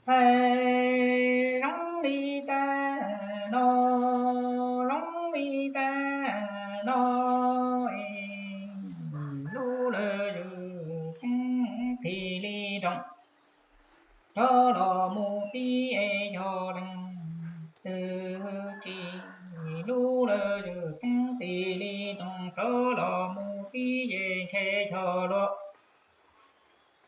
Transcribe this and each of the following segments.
Hais zoo li tag no, zoo li tag no, lub lawv zwm teeb tis li nroos rov los mus pib es yog leej twg tsis, lub lawv zwm teeb tis li nroos rov los mus pib ces ntshe yog luag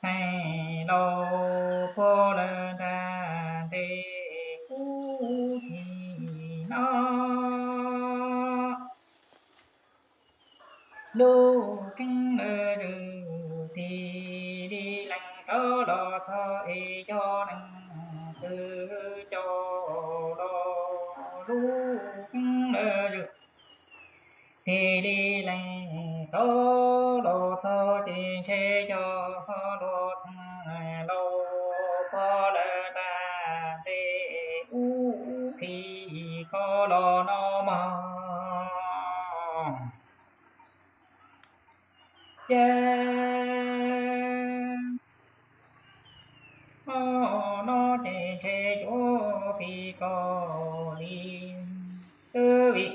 xeem laus puag lawm nram ntej ub tis no. Lub teeb lawv zwm tis li leej rov los txog es yog leej twg coj los, lub teeb lawv zwm tis li leej rov los txog ces ntshe yog luag xeem laus puag lawm nram ntej ub tis ko los no mog. Ces hmo no ces ntshe yuav pib koj li, twb vim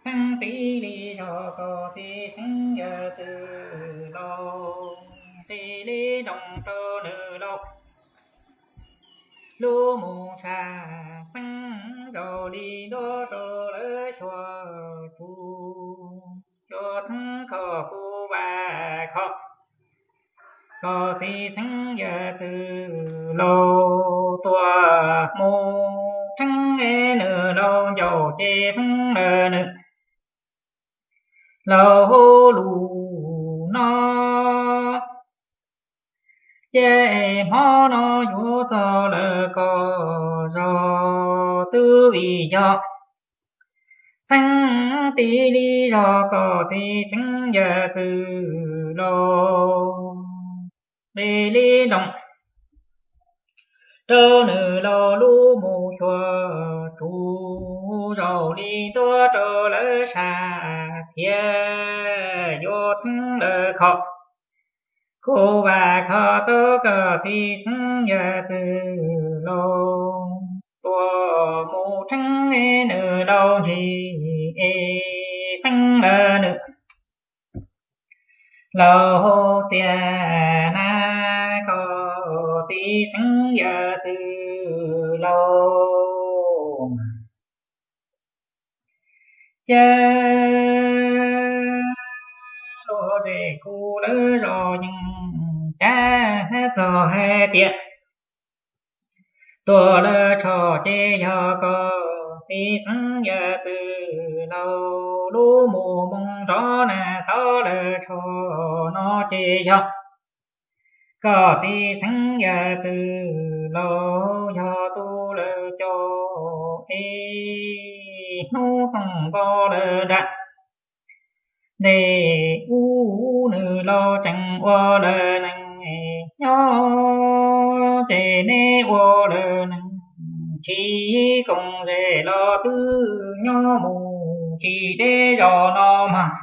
xeeb tib li zog koj txiv xeeb yawg txwj laus, tis li nroos rau nws laus lub mus tshaj xeeb, zaum li ntuj rau lawv xyuas tsuj, xyuas xeeb kho kuv vam khov. Koj txiv xeeb yawg txwj laus tuaj mus txheeb es nws laus ncaus ces feeb lawm nws laus lus no. Ces hmo no yuav txog lawm koj zog, twb vim yog xeeb tib li zog koj txiv xeeb yawg txwj laus, tis li nroos rau nws laus lub mus xyuas tsuj, zaum li ntuj rau lawv sab thiab yuav txheeb lawv khov, kuv vam khov tau koj txiv xeeb yawg txwj laus tuaj mus txheeb es nws laus ntsis es feeb lawm nws laus tiag na, koj txiv xeeb yawg txwj laus. Ces luag zej kuv lawv zos yeej cav txog hais tias tuaj lawv tsho ces yog koj txiv xeeb yawg txwj laus, lub mus moo nrov na xov lawv tsho no ces yog koj txiv xeeb yawg txwj laus, yog tus lawv coj es hnub tooj nkaus lawm nram ntej ub nws laus tseem ua lawv neej nyob, ces neb ua lawv neej tsis koom zej los twb nyob mus tsis deb zos no mas.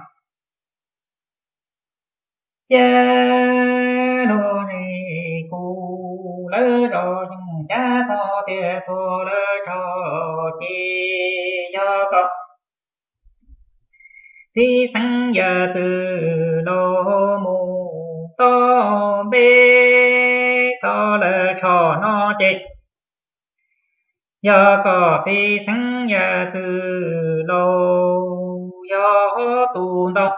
Ces luag zej kuv lawv zos yeej cav txog tias tuaj lawv tsho ces yog koj txiv xeeb yawg txwj laus mus toj npe xov lawv tsho no ces yog koj txiv xeeb yawg txwj laus, yog tus ntoo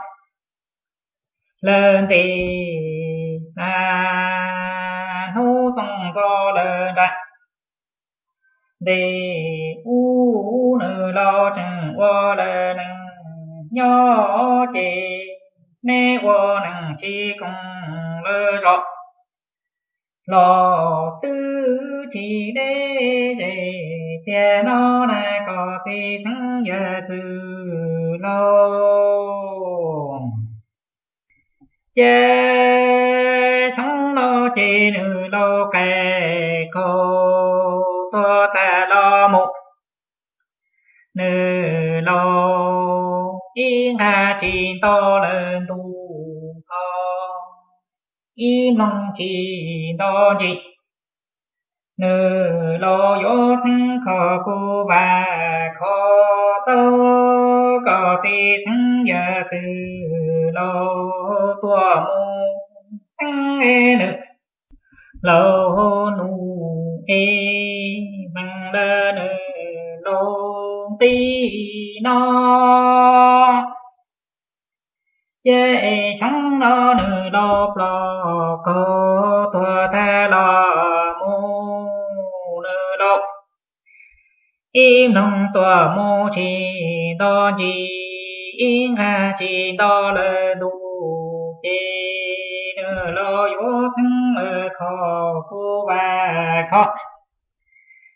lawv ntes na, hnub tooj nkaus lawm nram ntej ub nws laus tseem ua lawv neej nyob, ces neb ua neej tsis koom lawv zos los twb tsis deb zej tiag no na koj txiv xeeb yawg txwj laus. Ces xyoo no ces nws laus qais qaug tuag tas los mus, nws laus ib nqag tsis nto lawm ntuj ho, ib mloog tsis nto ntsis nws laus yuav txheeb kho kuv vam khov tau kom tij xeeb yawm twg laus tuaj mus txheeb nws laus nus es vees lawm nws laus nqi no. Ces xyoo no nws laus ploj qaug tuag tag los mus nws laus ib mloog tuaj mus tsis nto ntsis, ib nqag tsis nto lawm ntuj ces nws laus yuav txheeb lawm kho kuv vam khov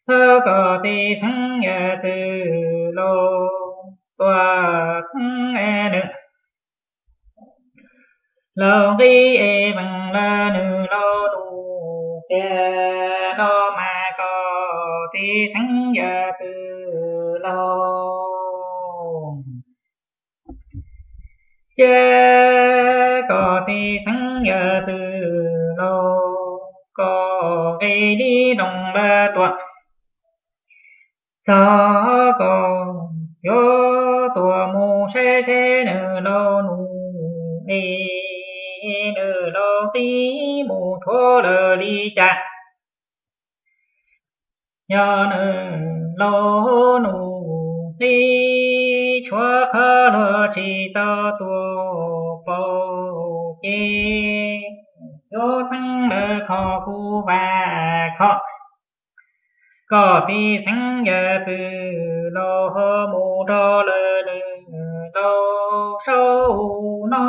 tau kom tij xeeb yawm twg laus tuaj txheeb nws laus nqi es vees lawm nws laus nus tiag no mas kom tij xeeb yawm twg laus, ces kom tij xeeb yawm twg laus kom nqi li nroos lawm tuaj txog kom yuav tuaj mus saib seb nws laus nus es nws laus nqi mus tshuav lawm li cas. Yog nws laus nus nqi tshuav qhov luag tsis tau tuaj pauv ces yuav txheeb lawm kho kuv vam khov kom tij xeeb yawm twg laus mus rau lawm nws laus saum no.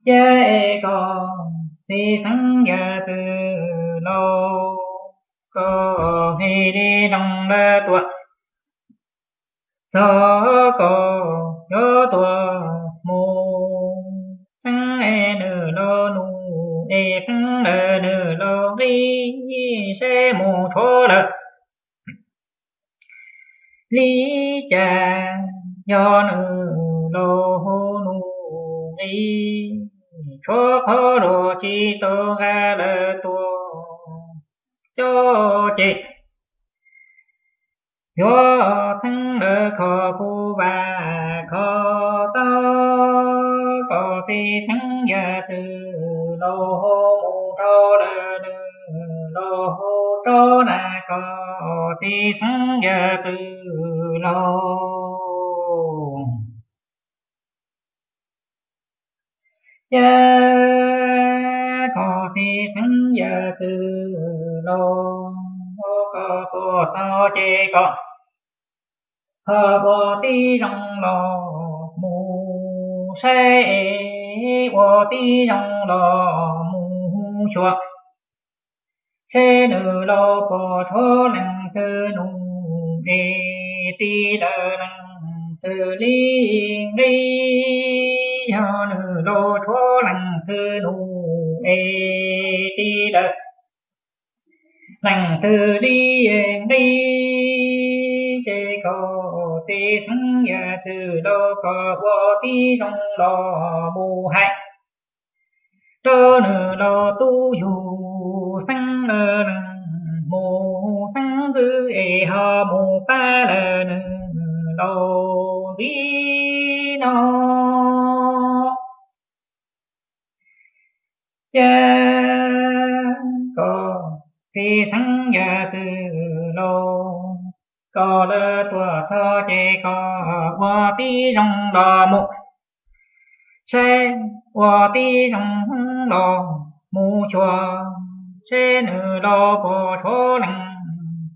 Ces kom tij xeeb yawm twg laus kom nqi li nroos lawm tuaj txog kom yuav tuaj mus txheeb nws laus nus es txheeb lawm nws laus nqi seb mus tshuav lawm li cas. Yog nws laus nus nqi tshuav qhov luag tsis tau nqa lawm tuaj coj ces yuav txheeb lawm kho kuv vam khov tau kom tij xeeb yawm twg laus mus rau lawm nws laus rau na kom tij xeeb yawm twg laus, ces kom tij xeeb yawm twg laus kom tuaj txog ces kom ho ua tib zoo los mus saib, ua tib zoo los mus xyuas seb nws laus puas tshuav leej twg nus es ris lawm leej twg li nqi. Yog nws laus tshuav leej twg nus es ris lawm leej twg li nqi, ces kom tij xeeb yawm twg laus kom ua tib zoo los mus hais rau nws laus tub yug xeeb lawm leej mus xeeb ntxwv es ho mus pab lawm nws laus ntxiv no. Ces kom tij xeeb yawm twg laus kom lawv tuaj txog ces kom ua tib zoo los mus saib, ua tib zoo los mus xyuas seb nws laus puas tshuav leej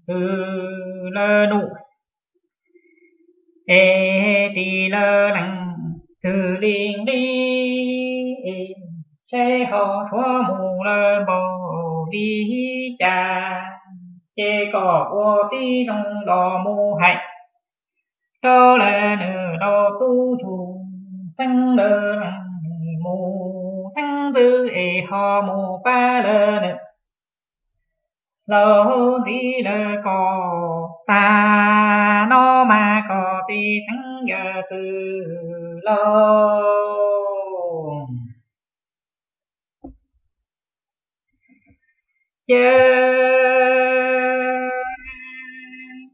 twg lawm nus es ris lawm leej twg li nqi, seb ho tshuav mus lawm npaum li cas, ces kom ua tib zoo los mus hais rau lawm nws laus tub yug xeeb lawm leej mus xeeb ntxwv es ho mus pab lawm nws laus ntxiv lawm kom tag no mas kom tij xeeb yawm twg laus Ces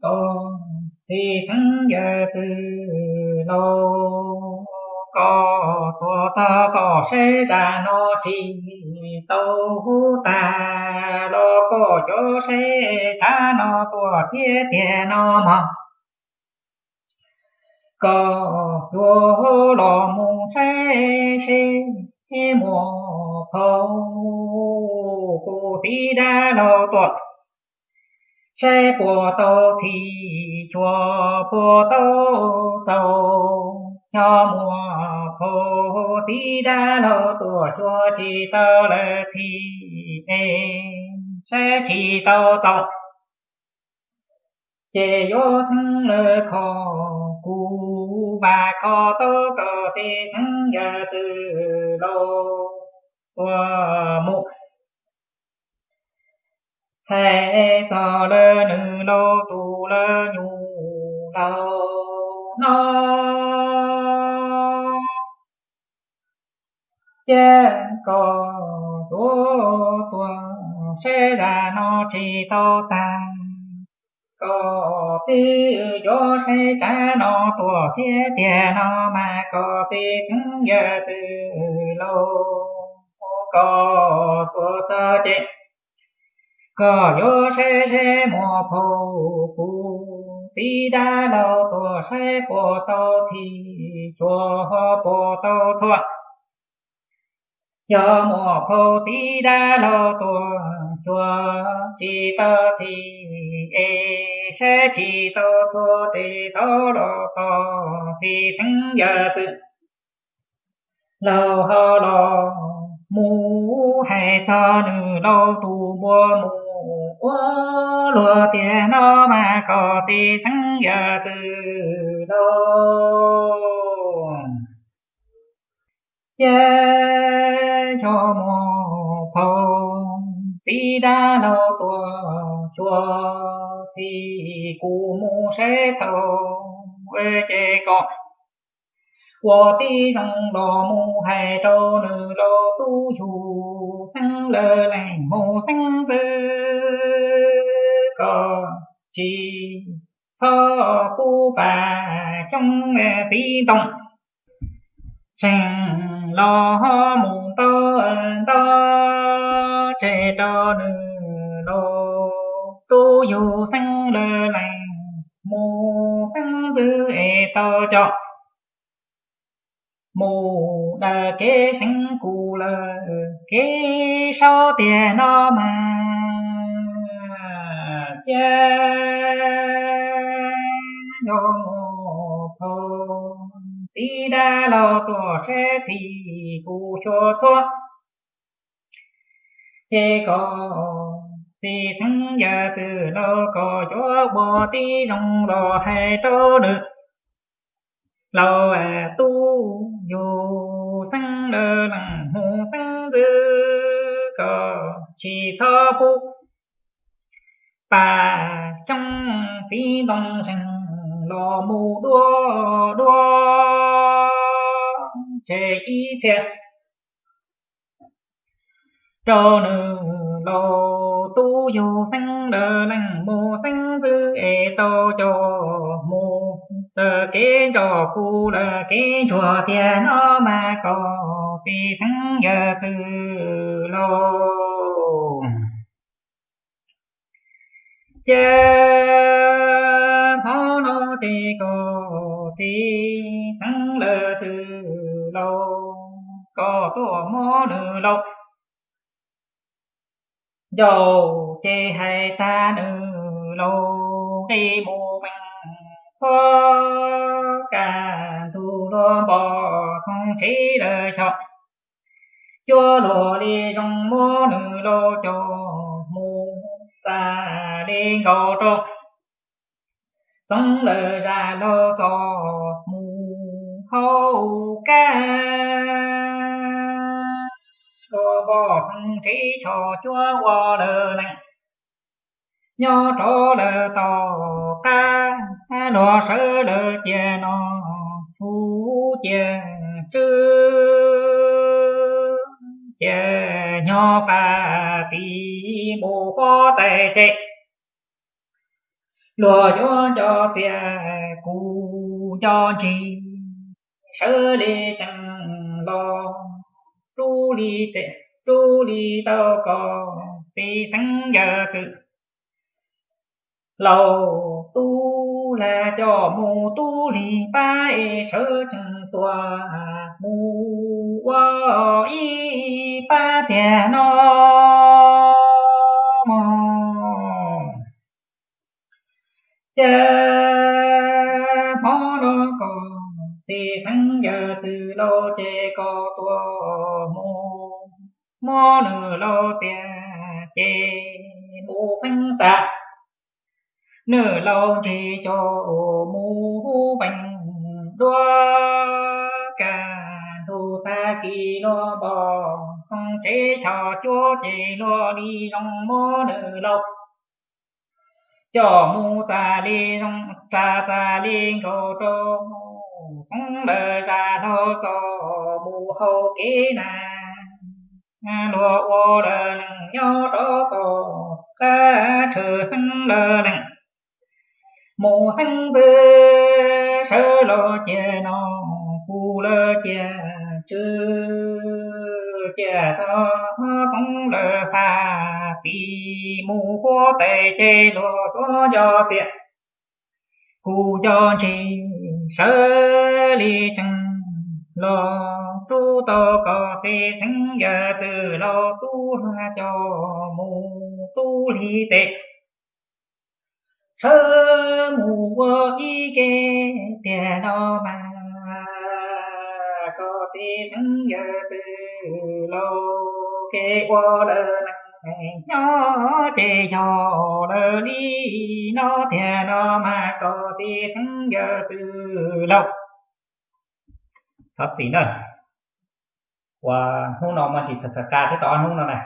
koj txiv xeeb yawg twm laus, koj tuaj txog koj saib zaj no tsis tau tag los koj cov saib tsab no tuaj thiab tiag no mog. Koj yuav los mus saib seb muaj phauj kuv txiv dab laug tuaj saib puas tau txhij xyuas puas tau tau. Yog muaj phauj txiv dab laug tuaj xyuas tsis tau lawm txhij es saib tsis tau tau, ces yuav xeeb lawv kho kuv, vam kho tau koj txiv xeeb yawg twm laus tuaj mus thaij txog lawv nws laus tus lawv nyuj laug no. Ces koj tuaj tuaj saib zaj no tsis tau tag, koj twb yuav saib tsab no tuaj thiab tiag no mas koj txiv xeeb yawg twm laus, koj tuaj txog ces koj yuav saib seb muaj phauj kuv txiv dab laug tuaj saib puas tau txhij xyuas puas tau txhua. Yog muaj phauj txiv dab laug tuaj xyuas tsis tau txhij es saib tsis tau txhua ces thov los koj txiv xeeb yawg twm laug ho los mus hais txog nws laus tus npua mus ua luag tiag no mas koj txiv xeeb yawg twm laus. Ces yog muaj phauj txiv dab laug tuaj xyuas txhij kuv mus saib txhaum, ces koj ua tib zoo los mus hais rau nws laus tub yug xeeb lawv leej mus xeeb ntxwv, koj tsis txhob pub pam xyoob txiv ntoo seem los mus nto nto tseg rau nws laus tub yug xeeb lawv leej mus xeeb ntxwv es tau coj mus daws kev seev kuv lawv kev saub tiag no mas. Ces yog muaj phauj txiv dab laug tuaj saib txhij kuv xyuas txhua, ces koj txiv xeeb yawg twm laug koj yuav ua tib zoo los hais rau nws laus tub yug xeeb lawv leej mus xeeb ntxwv, koj tsis txhob pub pam xyoob txiv ntoo seem los mus dua dua tseg ib txhia rau nws laus tub yug xeeb lawv leej mus xeeb ntxwv es tau coj mus daws kev nco kuv lawv kev ntsuag tiag no mas koj txiv xeeb yawg twm laug. Ces hmo no ces koj txiv xeeb lawv twm laug koj tuaj muab nws laus ncaus ces hais tag nws laus nqis mus meej txhua, kaj ntug luag npog thooj tsev lawv xyom cuab luag li zoo muab nws laus coj mus txav li nkaus rau Txoov lawv zaj laug txoj mus hauv kab, luag npog thooj tsev xyom cuab ua lawv leej nyob rau lawv tom qab, luag sawv lawv cia no txhub cia tswb cia nyob qab tid mus huab tais ces luag yuav nco tias kuv nco ntsis sawv li tsees los rub li, rub li tau kom txiv xeeb yawm twm laus tub hla coj mus tub hli pab es sawv tsees tuaj mus ua ib pab tiag no mog. Ces hmo no kom txiv xeeb yawm twm laus ces kom tuaj mus muab nws laus tiag ces mus feeb tas nws laus ntsig coj mus vees duab kaj ntug tag kis luag npog txoov tsev xyos cuab ces luag li zoo muab nws laus coj mus tas li zoo tsa tas li nkaus rau hmoob lawv zaj laug kom mus hauv kev na. Luag ua lawv neeg nyob rov kom qab tshwm xeeb lawv neeg mus xeeb ntxwv sawv los cia no kuv lawv cia tsw cia tog poob lawv faj tis mus huab tais ces luag tuaj nco tias kuv nco ntsis sawv li tsees los rub tau kom txiv xeeb yawm twm laus tub hla coj mus tub hli tes sawv mus ua ib ke tiag no mas kom txiv xeeb yawm twm laus kev ua lawv neeg nyob ces yog lawv li no tiag no mas kom txiv xeeb yawm twm laus. Thov txim na, uas hnub no muaj ntsis txhawv txhawv qa thiab tau ob hnub no na.